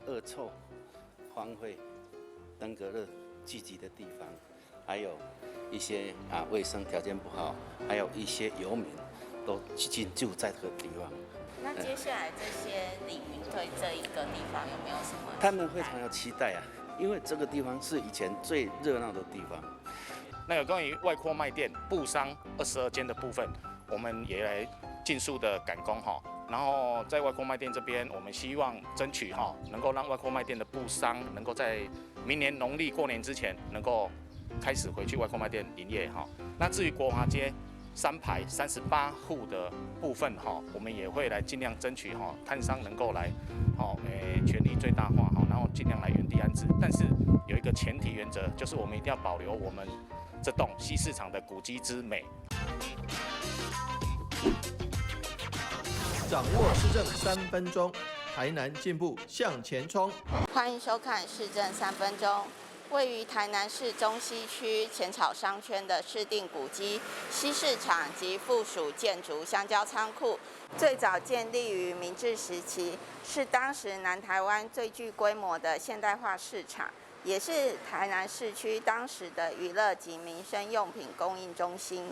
惡臭、荒廢、登革熱聚集的地方，還有一些啊衛生條件不好，還有一些遊民都進駐在這個地方。那接下來這些里民對這一個地方有沒有什麼？他們非常有期待啊，因為這個地方是以前最熱鬧的地方。那有關於外擴賣店布商22間的部分，我們也來盡速的趕工哈。然後在外擴賣店這邊，我們希望爭取哈，能夠讓外擴賣店的布商能夠在明年農曆過年之前，能夠開始回去外擴賣店營業哈。那至於國華街三排38戶的部分哈，我們也會來盡量爭取哈，攤商能夠來，好誒，權利最大化哈，然後盡量來原地安置。但是有一個前提原則，就是我們一定要保留我們這棟西市場的古蹟之美。掌握市政三分鐘，台南進步向前衝。歡迎收看市政三分鐘。位於台南市中西區淺草商圈的市定古蹟西市場及附屬建築香蕉倉庫，最早建立於明治時期，是當時南台灣最具規模的現代化市場，也是台南市區當時的娛樂及民生用品供應中心。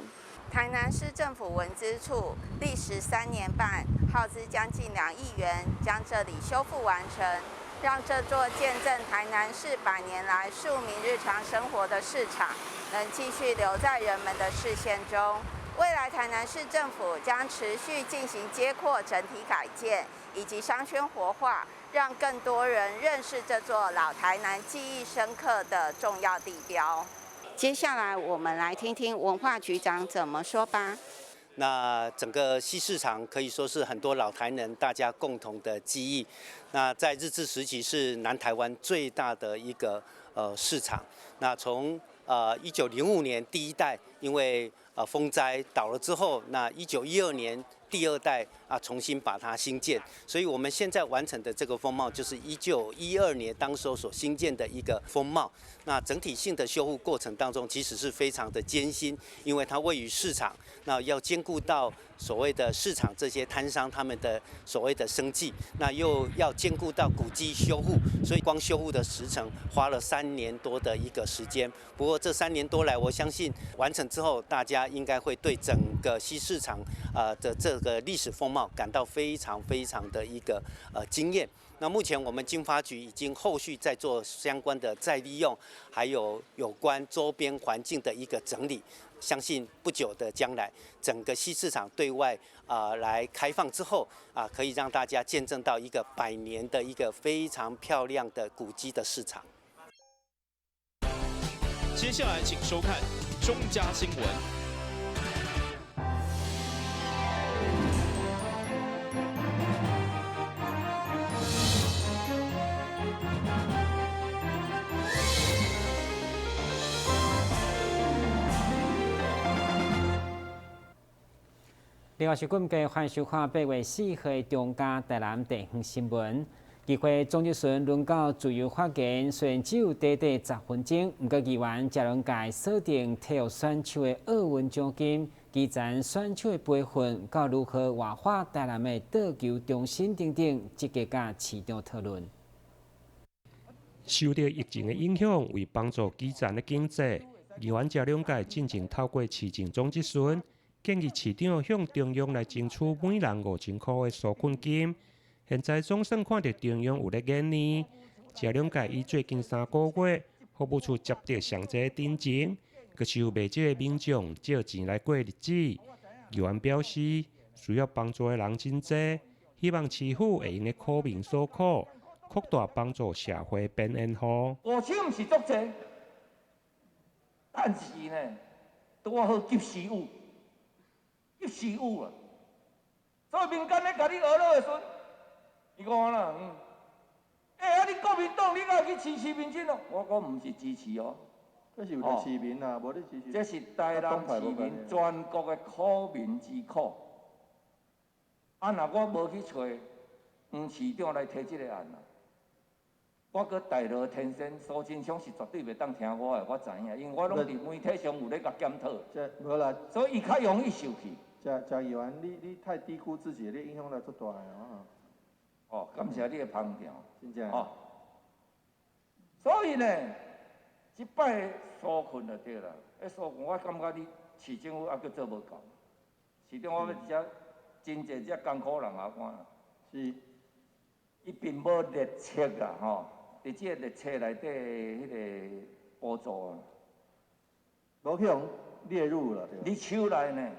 台南市政府文資處歷時3年半，耗資將近2億元，將這裡修復完成，讓這座見證台南市100年來庶民日常生活的市場，能繼續留在人們的視線中。未來台南市政府將持續進行街廓整體改建以及商圈活化，讓更多人認識這座老台南記憶深刻的重要地標。接下來我們來聽聽文化局長怎麼說吧。那整個西市場可以說是很多老台南大家共同的記憶。那在日治時期是南台灣最大的一個市場。那從1905年第一代因為風災倒了之後，那1912年第二代啊重新把它興建，所以我們現在完成的這個風貌就是1912年當時候所興建的一個風貌。那整體性的修復過程當中，其實是非常的艱辛，因為它位於市場，那要兼顧到所謂的市場這些攤商他們的所謂的生計，那又要兼顧到古蹟修復，所以光修復的時程花了3年多的一個時間。不過這3年多來，我相信完成之後，大家應該會對整個西市場的這個歷史風貌感到非常非常的一個驚豔。那目前我們經發局已經後續在做相關的再利用，還有有關周邊環境的一個整理。相信不久的將來，整個西市場對外來開放之後啊，可以讓大家見證到一個百年的一個非常漂亮的古蹟的市場。接下來請收看中嘉新聞。另外是今日歡迎收看8月4號中嘉台南地方新聞。議會總質詢輪到自由發言，雖然只有短短10分鐘，毋過議員食論界鎖定體育選手的奧運獎金、基層選手的培訓，到如何活化台南的桌球中心等等，積極佮市長討論。受著疫情的影響，為幫助基層的經濟，議員食論界進前透過市政總質詢，建議市長向中央來爭取每人5000箍的紓困金。現在總算看著中央有咧研擬，食論界以最近3個月服務處接著上濟頂前，閣是有袂少的民眾借錢來過日子。議員表示，需要幫助的人真濟，希望市府會用得苦民所苦，擴大幫助社會邊緣戶。5000毋是足濟，但是呢，拄仔好及時雨。及時雨啊！所以民間咧共你學落的時陣，伊講啦，啊！你國民黨，你敢有去支持民進黨？我講毋是支持哦，這是為著市民啊，無咧支持。這是台南市民全國的苦民之苦。啊，若我無去揣黃市長來提這個案啊，我閣代勞天仙蘇貞昌是絕對袂當聽我的，我知影，因為我攏佇媒體上有咧共檢討。這無啦，所以伊較容易受氣。賈賈議員，你太低估自己，你影響力足大的哦。哦，感謝你的捧場。真正。哦，所以呢，這擺紓困就對啦。彼紓困，我感覺你市政府猶閣做無夠。市長，我欲佇遮真濟遮艱苦人啊看，是，伊並無列冊啊，吼，佇這個列冊內底彼个補助啊，無去予列入了。你手內呢，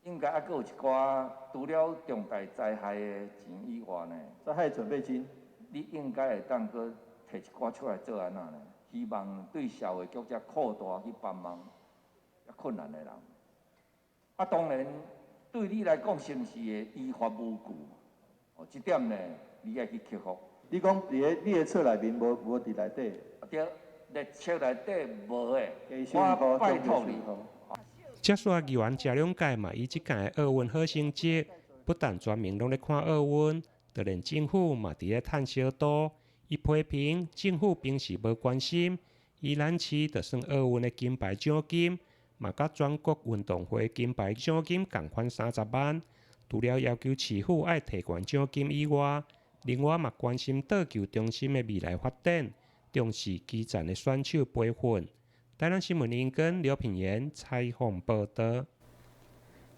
應該猶閣有一寡除了重大災害的錢以外呢，災害準備金，你應該會當閣提一寡出來做按怎呢？希望對社會局遮擴大去幫忙困難的人。啊，當然對你來講，是毋是會於法無據？哦，這點呢，你愛去克服。你講佇咧列冊內面無無佇內底？對，列冊內底無的，我拜託你。這煞議員謝龍介嘛，以這屆的奧運好成績，不但全民攏咧看奧運，就連政府嘛佇咧嘆小肚。伊批評政府平時無關心，宜蘭市就算奧運的金牌獎金，嘛佮全國運動會金牌獎金仝款30萬。除了要求市府愛提懸獎金以外，另外嘛關心桌球中心的未來發展，重視基層的選手培訓。台南新聞林根劉品言採訪報導。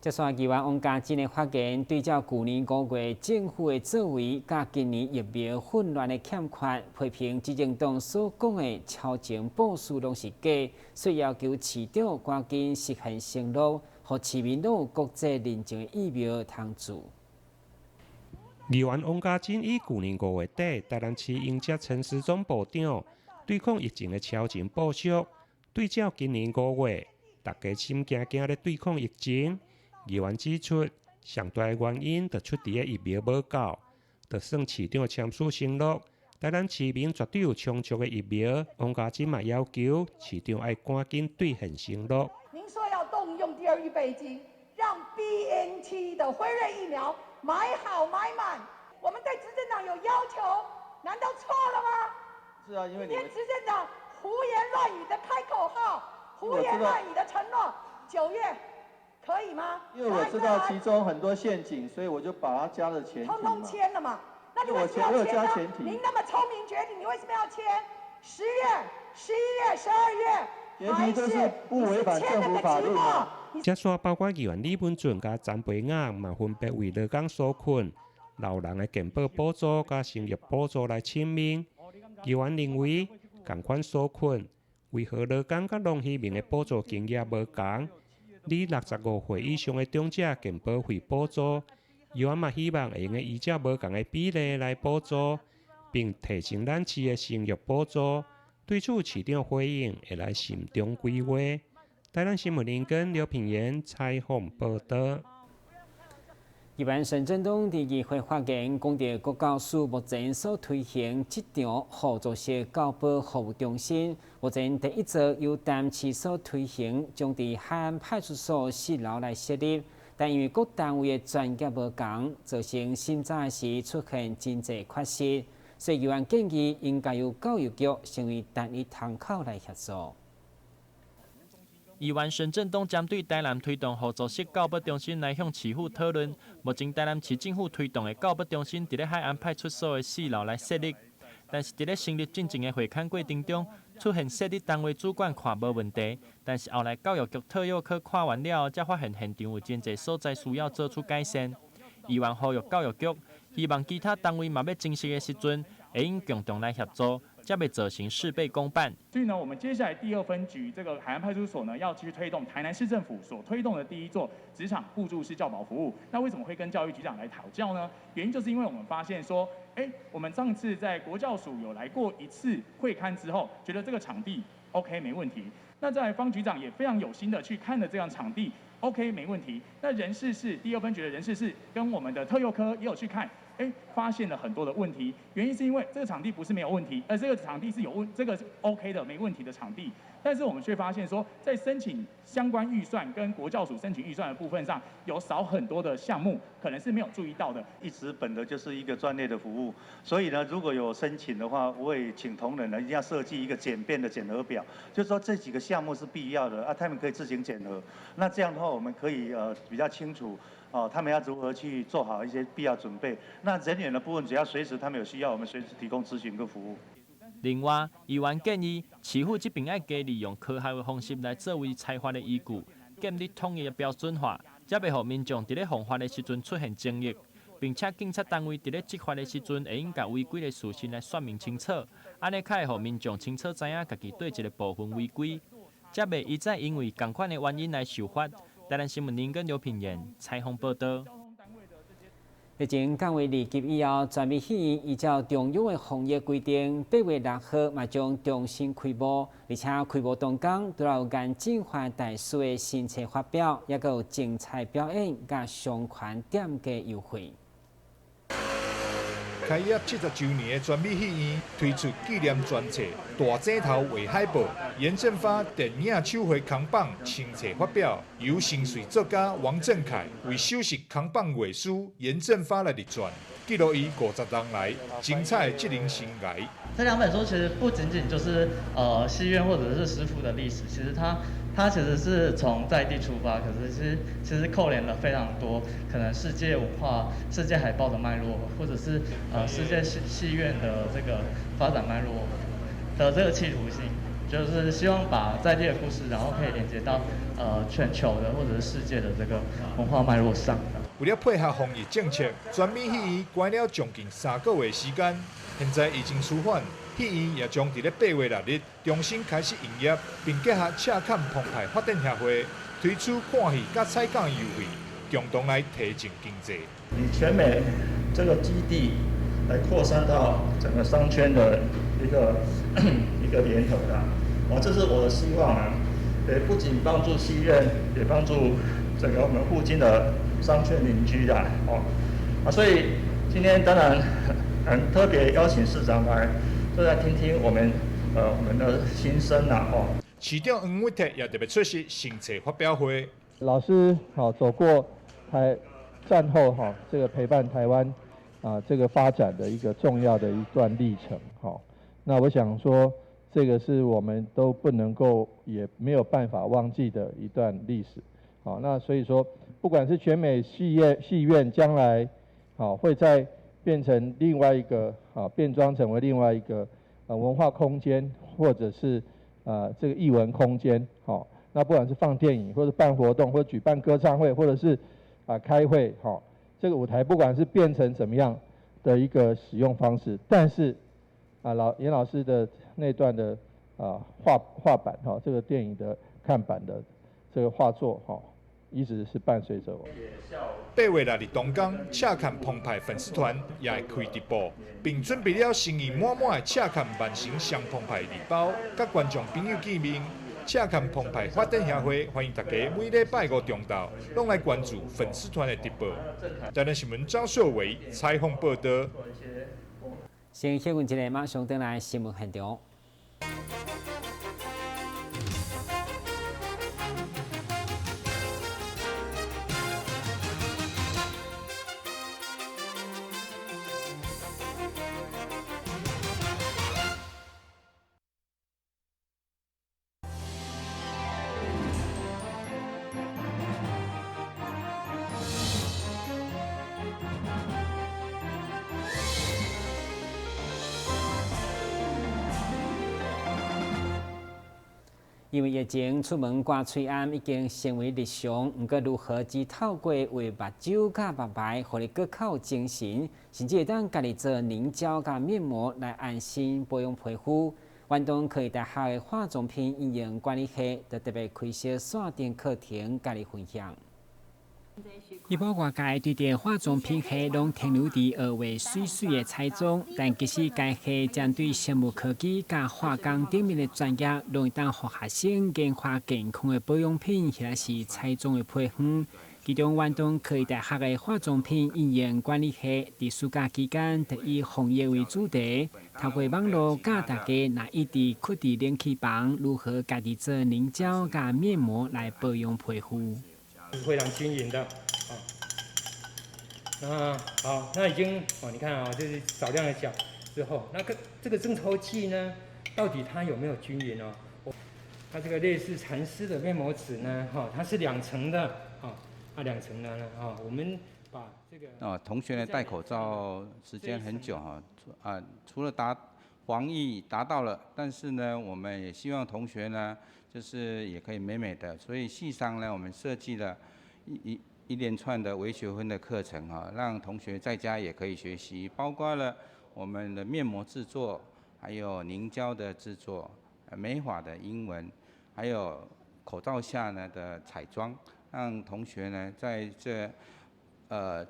這煞議員王嘉真的發言，對照舊年5月政府的作為，佮今年疫苗混亂的欠缺，批評執政黨所講的超前部署攏是假，所以要求市長趕緊實現承諾，予市民攏有國際認證的疫苗通注。議員王嘉真以舊年5月底，台南市迎接陳時中部長對抗疫情的超前部署，對照今年5月，大家心驚驚咧對抗疫情。議員指出，上大的原因就出佇咧疫苗無夠，就算市長簽署承諾，台南市民絕對有充足的疫苗。王嘉真嘛要求市長愛趕緊兌現承諾。您說要動用第二預備金，讓 BNT 的輝瑞疫苗買好買滿。我們對執政黨有要求，難道錯了嗎？是啊，因為今天執政黨胡言亂語的開口號，胡言亂語的承諾，9月。可以嗎？因為我知道其中很多陷阱，所以我就把它加了前提。通通簽了嘛？那你為什麼要簽呢？您那麼聰明絕頂，你為什麼要簽？10月、11月、12月，前提都是不違反政府法律。這煞包括議員李文俊佮詹培雅嘛，分別為勞工紓困、老人的健保補助佮生育補助來請命。議員認為，仝款紓困，為何勞工佮農漁民的補助金額無仝？你65歲以上的長者健保費補助，議員嘛希望會用得依照無仝的比例來補助，並提升咱市的生育補助。對此，市長回應會來慎重規劃。台南新聞林根劉品言採訪報導。議員沈振東佇議會發言，講著國教署目前所推行職場互助式教保服務中心，目前第一座由台南市所推行，將佇海岸派出所四樓來設立，但因為各單位的專業無仝，造成審查時出現真濟缺失，所以議員建議應該由教育局成為單一窗口來協助。議員沈振東針對台南推動互助式教保中心來向市府討論。目前台南市政府推動的教保中心，佇咧海岸派出所的四樓來設立，但是佇咧成立進前的會勘過程中，出現設立單位主管看無問題，但是後來教育局特育科看完了後，才發現現場有真濟所在需要做出改善。議員呼籲教育局，希望其他單位嘛欲增設的時陣，會用共同來協助。才袂造成事倍功半。所以呢，我們接下來第二分局這個海岸派出所呢，要繼續推動台南市政府所推動的第一座職場互助式教保服務。那為什麼會跟教育局長來討教呢？原因就是因為我們發現說，我們上次在國教署有來過一次會勘之後，覺得這個場地 OK 沒問題。那在方局長也非常有心的去看了這樣場地 OK 沒問題。那人事室第二分局的人事室跟我們的特幼科也有去看。發現了很多的問題，原因是因為這個場地不是沒有問題，而這個場地是有問，這個是 OK 的，沒問題的場地，但是我們卻發現說，在申請相關預算跟國教署申請預算的部分上，有少很多的項目，可能是沒有注意到的。一直本的就是一個專業的服務，所以呢，如果有申請的話，我會請同仁呢一定要設計一個簡便的檢核表，就是說這幾個項目是必要的啊，他們可以自行檢核。那這樣的話，我們可以比較清楚。哦，他們要如何去做好一些必要準備？那人員的部分，只要隨時他們有需要，我們隨時提供諮詢跟服務。另外，議員建議市府這邊愛加利用科學的方式來作為裁罰的依據，建立統一的標準化，才袂予民眾佇咧奉法的時陣出現爭議。並且警察單位佇咧執法的時陣，會用共違規的事實來說明清楚，按呢較會予民眾清楚知影家己佗一个部分違規，才袂一再因為仝款的原因來受罰。台南新聞林根劉品言採訪報導。日前降為二級以後，全美戲院依照中央的防疫規定，8月6號嘛將重新開幕，而且開幕當天，除了有顏進發大師的新冊發表，猶閣有精彩表演佮相關店家優惠。開業70週年的全美戲院推出紀念專冊《大井頭畫海報》，顏振發電影手繪扛棒新冊發表，由心碎作家王振凱為首席扛棒畫師顏振發來立傳，記錄伊50年來精彩的職人生涯。這兩本書其實不僅僅就是戲院或者是師傅的歷史，其實它其實是從在地出發，可是其實扣連了非常多可能世界文化、世界海報的脈絡，或者是世界戲院的這個發展脈絡的這個企圖心，就是希望把在地的故事，然後可以連接到全球的或者是世界的這個文化脈絡上。為了配合防疫政策，全美戲院關了將近3個月時間，現在疫情趨緩，戲院也將佇咧8月6日重新開始營業，並結合赤崁澎湃發展協會推出看戲佮採購優惠，共同來提振經濟。以全美這個基地來擴散到整個商圈的一個聯合啦，哦，這是我的希望啊，也不僅幫助戲院，也幫助整個我們附近的商圈鄰居啦，哦，啊，所以今天當然很特別邀請市長來，都來聽聽我們的心聲啦，哦。市長黃偉哲也特別出席新冊發表會。老師好走過台戰後哈，這個陪伴台灣啊這個發展的一個重要的一段歷程哈。那我想說，這個是我們都不能夠也沒有辦法忘記的一段歷史。好，那所以說，不管是全美戲院將來好會再變成另外一個啊變裝成為另外一個文化空間，或者是這個藝文空間，好，那不管是放電影，或者辦活動，或者舉辦歌唱會，或者是啊開會，好，這個舞台不管是變成怎麼樣的一個使用方式，但是啊嚴老師的那段的啊畫板哈，這個電影的看板的這個畫作哈，一直是伴隨着我。8月6日當天，赤崁澎湃粉絲團也會開直播，並準備了誠意滿滿的赤崁萬成雙澎湃禮包，佮觀眾朋友見面。赤崁澎湃發展協會歡迎大家每禮拜五中晝攏來關注粉絲團的直播。台南新聞張秀維採訪報導。先歇睏一下，馬上轉來新聞現場。因為疫情出門掛喙罨已經成為日常，毋過如何只透過畫目睭佮目眉，予你閣較有精神，甚至會當家己做凝膠佮面膜來安心保養皮膚。遠東科技大學的化妝品應用管理系就特別開設線頂課程，佮你分享。一般外界對著化妝品系攏停留佇學畫媠媠的彩妝，但其實該系針對生物科技佮化工頂面的專業，攏會當予學生研發健康的保養品，或者是彩妝的配方。其中，遠東科技大學的化妝品應用管理系，佇暑假期間，就以防疫為主題，透過網路教大家，若一直囥佇冷氣房，如何家己做凝膠佮面膜來保養皮膚。非常均勻的，啊，那好，那已經哦，你看啊，就是少量的攪之後，那個這個增稠劑呢，到底它有沒有均勻哦？它這個類似蠶絲的面膜紙呢，哈，它是兩層的，啊，兩層的呢，啊，我們把這個啊，同學呢戴口罩時間很久哈，啊，除了達防疫達到了，但是呢，我們也希望同學呢，就是也可以美美的，所以系上呢，我們設計了一連串的微學分的課程哈，讓同學在家也可以學習，包括了我們的面膜製作，還有凝膠的製作，美髮的英文，還有口罩下呢的彩妝，讓同學呢在這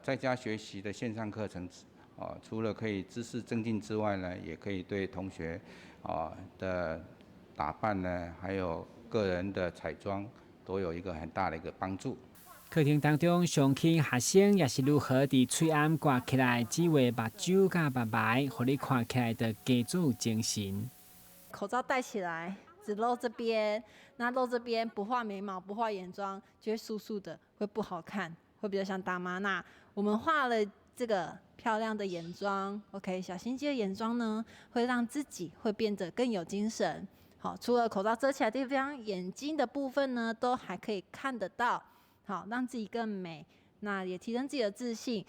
在家學習的線上課程。哦，除了可以知識增進之外呢，也可以對同學啊的打扮呢，還有個人的彩妝，都有一個很大的一個幫助。課程當中，上課學生也是如何佇喙罨掛起來，只畫目睭佮目眉，予你看起來就加做精神。口罩戴起來，只露這邊，那露這邊不畫眉毛、不畫眼妝，就會素素的，會不好看，會比較像大媽。那我們畫了這個漂亮的眼妝，OK，小心機的眼妝呢，會讓自己會變得更有精神。好，除了口罩遮起來的地方，眼睛的部分呢，都還可以看得到。好，讓自己更美，那也提升自己的自信。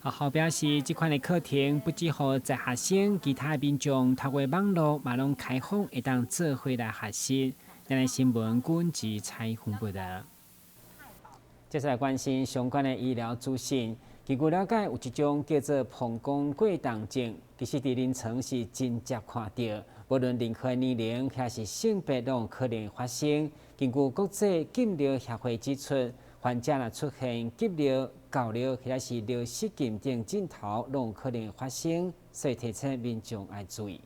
學校表示，這款的課程不只予在學生，其他民眾透過網路嘛攏開放，會當做伙來學習。咱的新聞軍事採訪報道。接下來關心相關的醫療資訊。根據了解，有一種叫做膀胱過動症，其實佇臨床是真濟看著，無論任何年齡抑是性別，攏可能發生。根據國際禁尿協會指出，患者若出現急尿、厚尿，或者是尿失禁等症頭，攏可能發生，所以提醒民眾愛注意。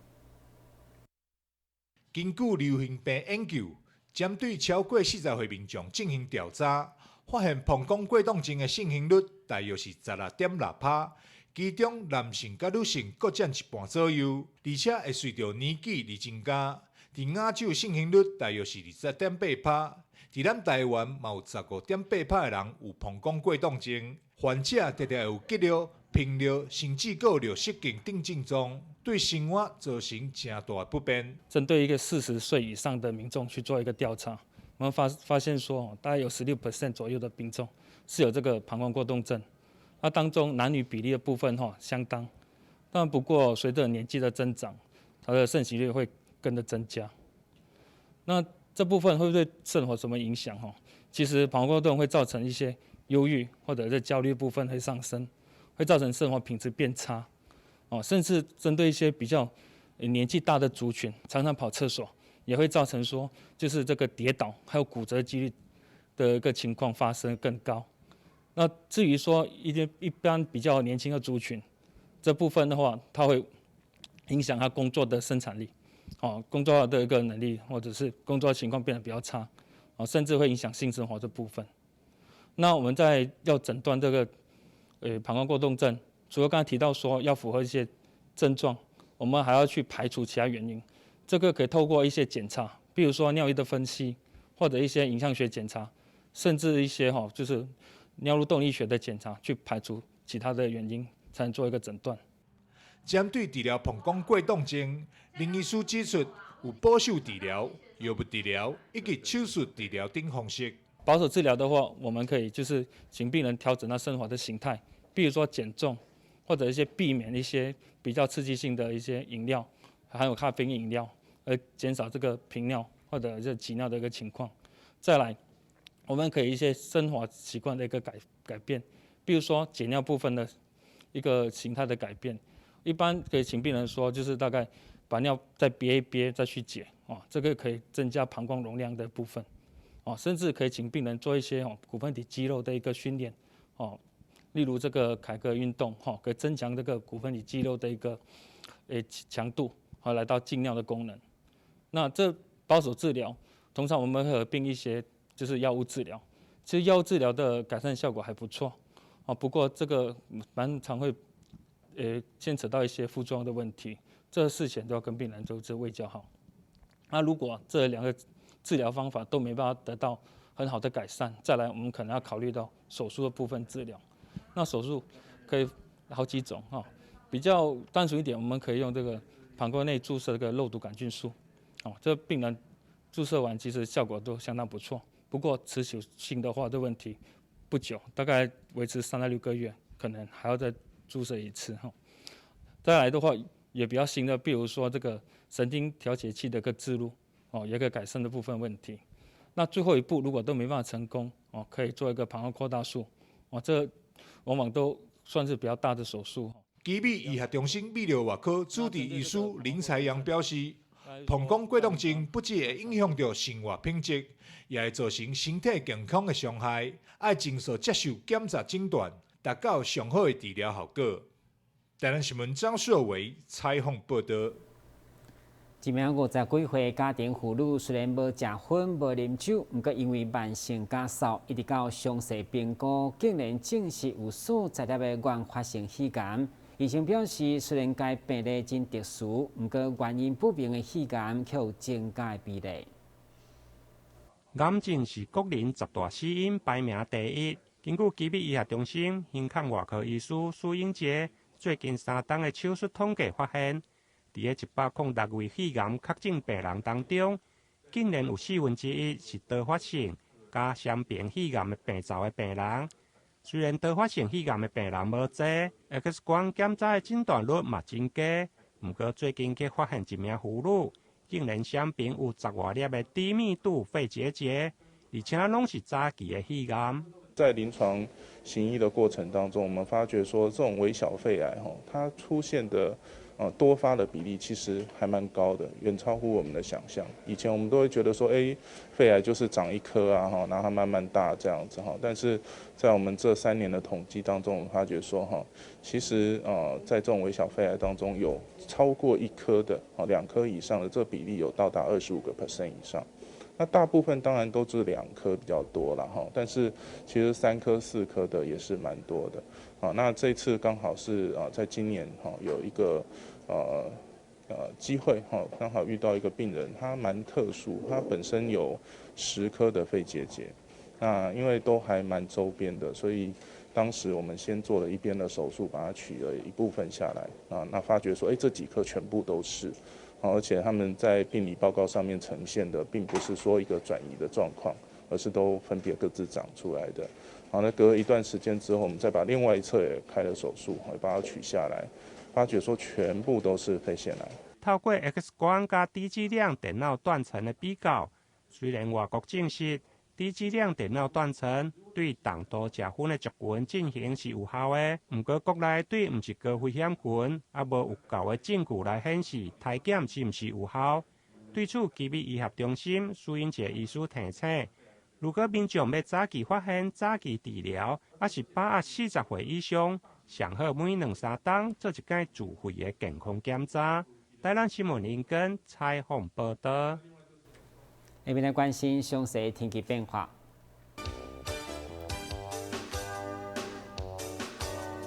根據流行病研究，針對超過40歲民眾進行調查，發現膀胱過動症的盛行率大約是16.6%，其中男性佮女性各佔一半左右，而且會隨著年紀而增加。佇亞洲盛行率大約是20.8%，佇咱台灣嘛有15.8%的人有膀胱過動症，患者常常會有急尿、頻尿，甚至閣有尿失禁等症狀，對生活造成誠大的不便。針對一個40歲以上的民眾去做一個調查，我們發現說，大概有16% 左右的民眾是有這個膀胱過動症，那當中男女比例的部分哈相當，但不過隨着年紀的增長，它的盛行率會跟着增加。那這部分會不會對生活什麼影響？哈，其實膀胱過動會造成一些憂鬱或者是焦慮部分會上升，會造成生活品質變差，哦，甚至針對一些比較年紀大的族群，常常跑廁所，也會造成說就是這個跌倒還有骨折幾率的一個情況發生更高。那至於說一些一般比較年輕的族群，這部分的話，它會影響他工作的生產力，哦，工作的一個能力，或者是工作情況變得比較差，哦，甚至會影響性生活這部分。那我們在要診斷這個，膀胱過動症，除了剛才提到說要符合一些症狀，我們還要去排除其他原因。這個可以透過一些檢查，比如說尿液的分析，或者一些影像學檢查，甚至一些哈就是尿路動力學的檢查，去排除其他的原因，才能做一個診斷。針對治療膀胱過動症，林醫師指出，有保守治療、藥物治療以及手術治療等方式。保守治療的話，我們可以就是請病人調整他生活的形態，比如說減重，或者一些避免一些比較刺激性的一些飲料，含有咖啡因飲料，而減少這個頻尿或者是急尿的一個情況。再來，我們可以一些生活習慣的一個改變，比如說解尿部分的一個形態的改變。一般可以請病人說，就是大概把尿再憋一憋再去解，哦，這個可以增加膀胱容量的部分，哦，甚至可以請病人做一些哦骨盆底肌肉的一個訓練，哦，例如這個凱格爾運動，哈，可以增強這個骨盆底肌肉的一個強度，好來到禁尿的功能。那這保守治療，通常我們會合併一些就是藥物治療，其實藥物治療的改善效果還不錯，哦，不過這個蠻常會牽扯到一些副作用的問題，這事前都要跟病人就是衛教好。那如果這兩個治療方法都沒辦法得到很好的改善，再來我們可能要考慮到手術的部分治療。那手術可以好幾種哈，比較單純一點，我們可以用這個膀胱內注射這個肉毒桿菌素，哦，這個病人注射完其實效果都相當不錯。不過持久性的話，這問題不久，大概維持3到6個月，可能還要再注射一次哈。再來的話，也比較新的，比如說這個神經調節器的一個置入，哦，也可以改善這部分問題。那最後一步如果都沒辦法成功，哦，可以做一個膀胱擴大術，哦，這往往都算是比較大的手術。奇美醫學中心泌尿外科主治醫師林才陽表示，膀胱過動症不只會影響著生活品質，也會造成身體健康的傷害，愛盡速接受檢查診斷，達到上好的治療效果。台南新聞張碩偉採訪報道。一名50幾歲家庭婦女雖然無食薰無啉酒，毋過因為慢性咳嗽，一直到詳細評估，竟然證實有數十粒的原發性肺癌。醫生表示，雖然該病例真特殊，毋過原因不明的肺癌卻有增加的比例。癌症是國人十大死因排名第一。根據奇美醫學中心胸腔外科醫師蘇英傑最近三冬的手術統計發現，佇咧106位肺癌確診病人當中，竟然有1/4是多發性佮雙邊肺癌的病灶的病人。雖然多發性肺癌的病人無濟，X 光檢查的診斷率嘛真低，毋過最近卻發現一名婦女，竟然雙邊有十外粒的低密度肺結節，而且攏是早期的肺癌。在臨床行醫的過程當中，我們發覺說，這種微小肺癌，吼，它出現的多發的比例其實還蠻高的，遠超乎我們的想象。以前我們都會覺得說，肺癌就是長一顆啊，然後它慢慢大這樣子哈。但是在我們這3年的統計當中，我們發覺說，哈，其實在這種微小肺癌當中，有超過一顆的，2顆以上的這比例有到達25% 以上。那大部分當然都是2顆比較多啦，哈，但是其實3顆、4顆的也是蠻多的，啊，那這次剛好是啊，在今年哈有一個機會哈，剛好遇到一個病人，他蠻特殊，他本身有10顆的肺結節，那因為都還蠻周邊的，所以當時我們先做了一邊的手術，把它取了一部分下來，啊，那發覺說，這幾顆全部都是。而且他們在病理報告上面呈現的，並不是說一個轉移的狀況，而是都分別各自長出來的。好，那隔一段時間之後，我們再把另外一側也開了手術，把它取下來，發覺說全部都是肺腺癌。透過 X 光佮低劑量電腦斷層的比較，雖然外國證實低劑量電腦斷層對重度食薰的族群進行是有效的，毋過國內對毋是高危險群，猶無有夠的證據來顯示篩檢是毋是有效。對此，奇美醫學中心蘇英傑醫師提醒，如果民眾欲早期發現、早期治療，抑是把握40歲以上，上好每兩三冬做一擺自費的健康檢查。台南新聞林根採訪報道。下面來關心詳細天氣變化。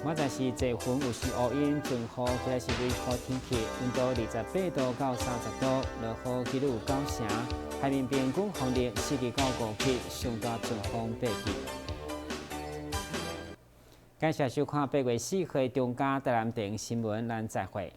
明仔載是濟雲有時烏雲，陣雨，或者是雷雨天氣，溫度28度到30度，落雨幾率有9成。海面平均風力4級到5級，上大陣風8級。感謝收看8月4號中嘉台南電新聞，咱再會。